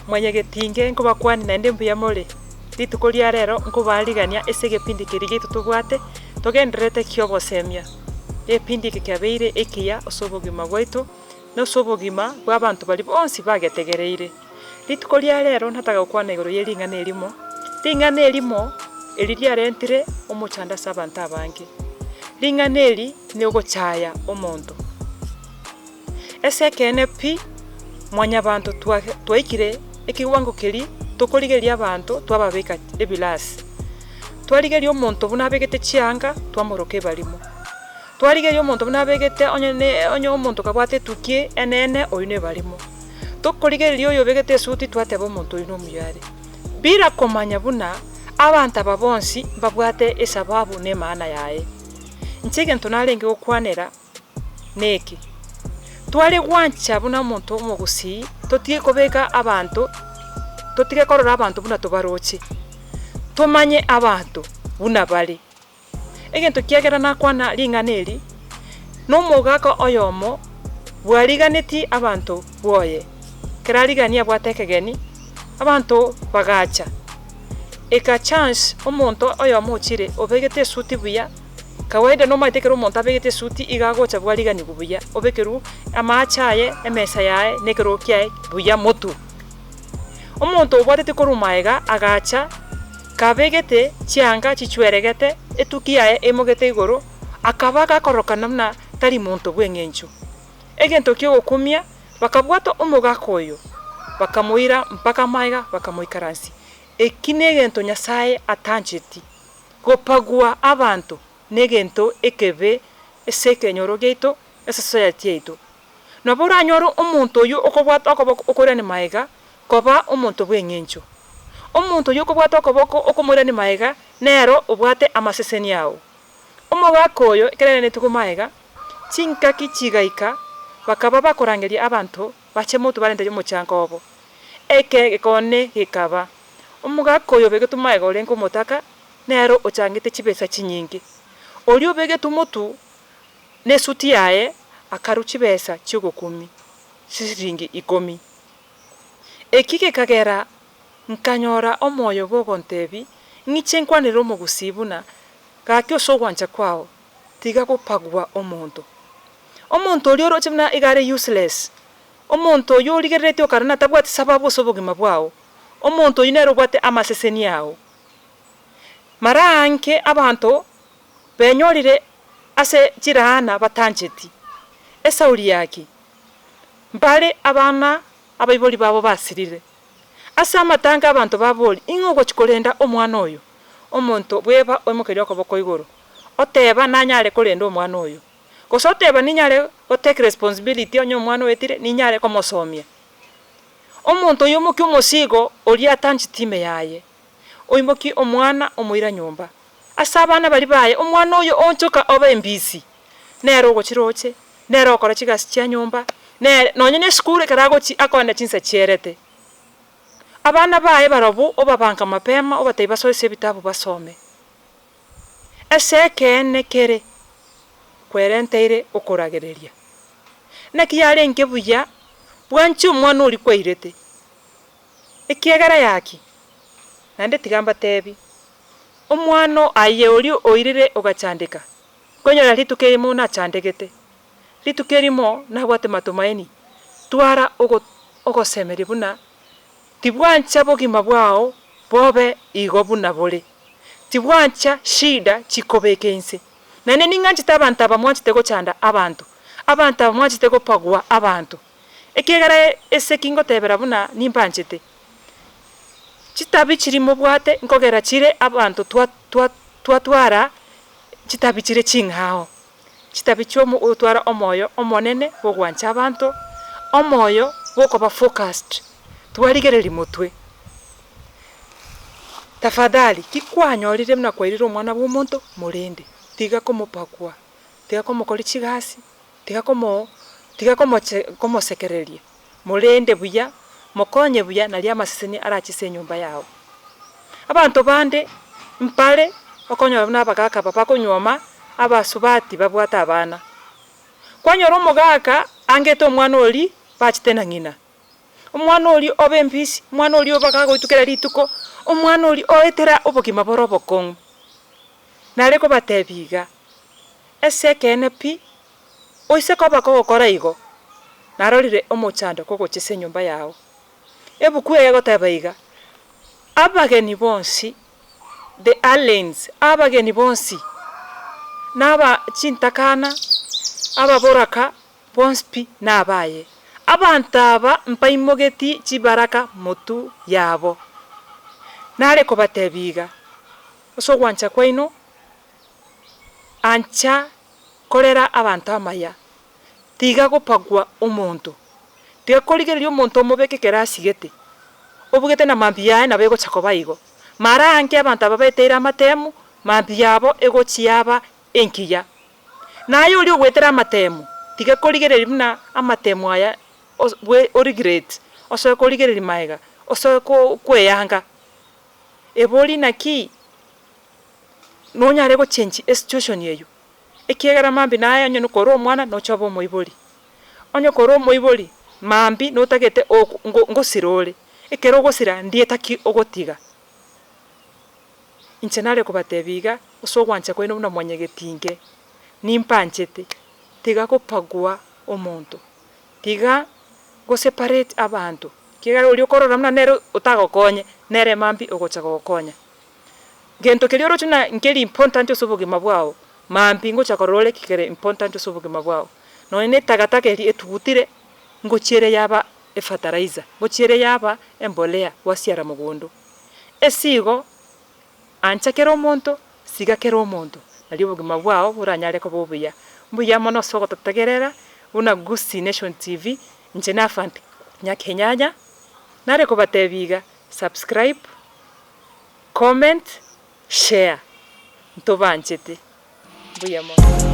Mwanyagetinge nkobakwania naende mbuya more? Rituko ria rero nkobaarigania ase egepindi keria giaito tobwate, togendererete ki'obosemia. Egepindi eke kiabeire ekiya ase obogima bwaito, na ase obogima bw'abanto baria bonsi bagetegereire. Rituko ria rero nataka gokwana igoro ye ring'ana erimo, ring'ana erimo eri riarentire omochando ase abanto abange. Ring'ana eri nogochaya omonto. Ase ekeene pi, mwanyabanto twaikire ekewango keria tokorigereria abanto twababeka ebilasi. Twarigereria omonto buna abegete chianga twamoroka ebarimo. Twarigereria omonto buna abegete onye ne onye omonto kabwate etuki enene oyio nebarimo. Tokorigereria oyo obegete esuti twateba omonto oyio nomuya are. Bila komanya buna abanto aba bonsi mbabwate esababu na emaana yaye. Inche egento narenge gokwanera neke, Tware gwancha buna omonto omogusii, totige kobeka abanto, totige korora abanto buna tobaroche, tomanye abanto buna bare. Egento kiagera nakwana ring'ana eri, nomogaka oyomo bwariganeti abanto bwoye, ekero arigania abwate ekegeni, abanto bagacha, eka chance omonto oyomo ochire obegete esuti buya. Kawaida nomanyete ekero omonto abegete esuti iga agocha bwariganigwa buya, obekerwe amache aye, emesa yaye, na ekerogo kiaye buya motwe. Omonto obwatete korwa magega agacha kabegete chianga chichweregete, etuki yaye eimogete igoro, akaba gakorokana buna tari monto bw'eng'encho. Egento ki'ogokumia, bakabwata omogaka oyo, bakamoira mpaka magega bakamoikaransia. Eki negento Nyasaye atancheti. Gopagua abanto negento ekebe ase ekenyoro giaito, ase society yaito. Nabo oranyore omonto oyio okobwata okoboko okoirania magega koba omonto bw'eng'encho. Omonto oyio okobwata okoboko okomoirania magega nero obwate amaseseni ao. Omogaka oyo ekero airanetwe magega, chingaki chigaika bakaba bakorangeria abanto bache motwe barente omochango obo. Eke gekone gekaba. Omogaka oyo obegetwe magega orenge omotaka, nere ochangete chibesa chinyinge. Oria obegetwe motwe nesuti yaye akarua chibesa chi'ogokumia, chisiringi ikomi. Eki gekagera nkanyora omoyo bw'ogontebia, Ng'iche nkwanere omogusii buna, Gaki ase ogwancha kwao, tiga gopagwa omonto. Omonto oria oroche buna iga are useless, omonto oyio origereretie okare na tabwati sababu ase obogima bwao, Omonto oyio nere obwate amaseseni ao. Mara aange abanto benyorire ase chilaana batancheti. Esauri yaki? Mbare abana abaibori babo basirire. Ase amatanga abanto babori, Ing'o ogochia korenda omwana oyo? Omonto bweba oimokeria okoboko igoro, oteba nanyare korenda omwana oyo. Gose oteba ninyare go take responsibility onye omwana oetire ninyare komosomia. Omonto oimokia omosigo oria atancheti ime yaye, oimokie omwana omoira nyomba. Ase abana baria baye, omwana oyo oonchoka obe embisi, nere ogochiroche, nere ogokora chigasi chia nyomba, nere nonye na esukuru ekero agochi akoenda chinsa chierete. Abana baye barobwo obabanka mapema obatebia basoe ase ebitabu basome. Ase ekeene kere kwerenteire okoragereria. Naki yarenge buya bwanche omwana oria kwairete, ekiagera yaki? Naende tiga mbatebi, omwana aye oria oirire ogachandeka, nkonyora rituko erimo nachandegete, rituko erimo nabwate matumaini, twara ogo ogosemeria buna Tibwancha bogima bwao bobe igo buna bore, tibwancha shida chikobeka inse. Naende ning'anchete abanto aba mwanchete gochanda abanto, abanto aba mwanchete gopagua abanto, ekiagera ase ki ngotebera buna nimbanchete. Chitabi chiria mobwate nkogera chire abanto twa twa twatwara chitabi chire ching'ao. Chitabi chi'omo gotwara omoyo omonene bw'ogwancha abanto, omoyo bw'okoba focused, twarigereria motwe. Tafadhali, ki kwanyorire buna kwairire omwana bw'omonto, morende, tiga komopakua, tiga komokoria chigasi, tiga komo tiga komoche komosekereria, morende buya, mokonye buya naria amaseseni arache ase enyomba yao. Abanto bande mpare okonyora buna abagaka aba bakonyuoma abasubati babwate abana. Kwanyora omogaka angete omwana oria bachete na ng'ina. Omwana oria obe embisi, omwana oria obe kagoitwa kera rituko, omwana oria oetera obogima bore obokong'u. Nare kobatebia iga, ase ekeene pi, oise koba kogokora igo, narorire omochando kogocha ase enyomba yao. Ebuku eye egoteba iga, Abageni bonsi, the aliens, abageni bonsi, na aba chintakana, ababoraka bonsi pi nabaye. Abanto aba mbaimogeti chibaraka motu yabo. Nare kobatebia iga, ase ogwancha kwaino, ancha korera abanto amaya, tiga gopagwa omonto, tiga korigereria omonto omobeke ekero asigete, obugete na mambia yaye nabo egocha koba igo. Mara ange abanto aba baeteire amatemu, mambia yabo egochia yaba engiya. Naye oria ogoetera amatemu, tiga korigereria buna amatemu aya os bwe origreti, osoe korigereria maega, osoe ko koeyanga. Ebori naki nonyare gochengi esitueshoni eywo, ekiagera mambia naye onye kore omwana noche obe omoibori, onye kore omoibori mambia notagete oko ngo ngosira ore, ekero ogosira ndieta ki ogotiga. Inche nare kobatebia iga, ase ogwancha kwaino buna mwanyagetinge, nimpanchete, tiga gopagua omonto, tiga go separate abanto, ekiagera oria okorora buna nere otagokonye, nere mambia ogocha gogokonya. Gento keria oroche buna nkeri important ase obogima bwao, mambia ngocha korora ore kere important ase obogima bwao. Nonye na etagataka eria etugutire, ngochia ere yaba efertilizer, ngochia ere yaba embolea gwasiara mogondo. Ase igo, ancha kera omonto, siga kera omonto, nario obogima bwao boranyare koba obuya. Mbuya mono ase ogototegerera, buna Gusii Nation TV, inche na Afande Nyakenyanya, nare kobatebia iga, subscribe, comment, share, ntobanchete. Mbuya mono.